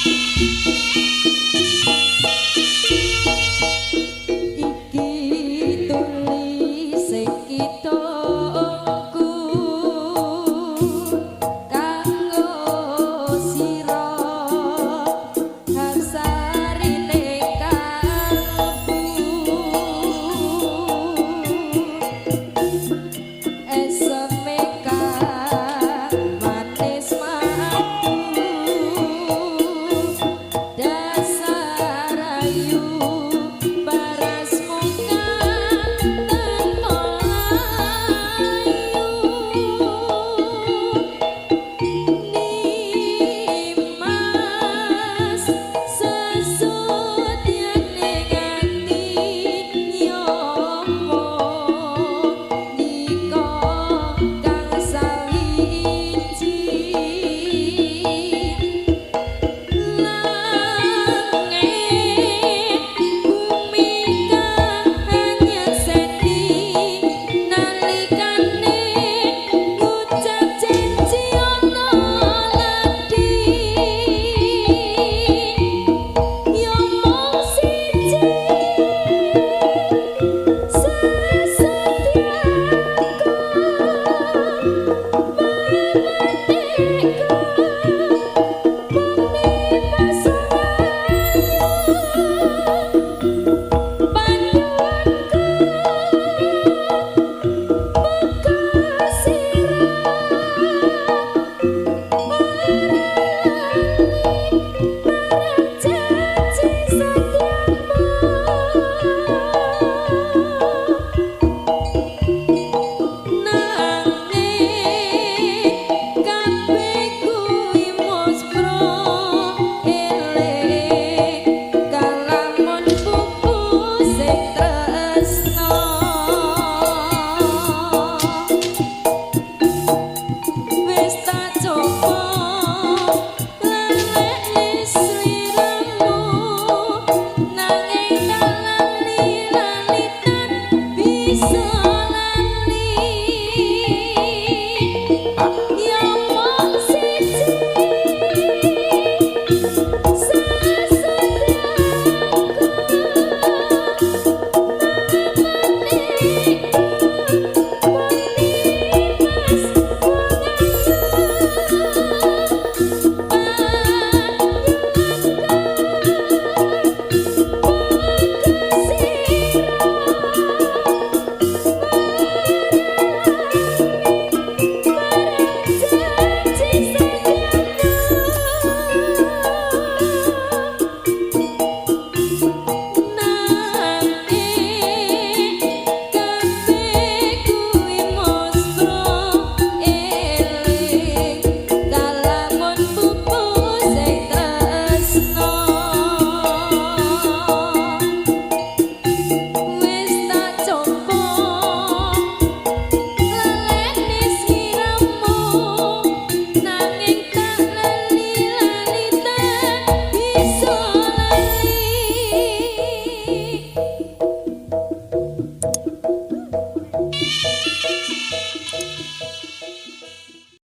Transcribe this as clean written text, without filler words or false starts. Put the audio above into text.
Iki tulise kitungku kanggo sira hapsarine kalbu eseme manis madu dasar ayu paras muka tanpa layu Nimas sesudyane ati yomo nika kang sawiji langit bumi kang hanyakseni nalikane ngucap janji ana ladi yo mung siji sesetiaku pamaneka mung nimas ayu panduanku meka sirah ora lali.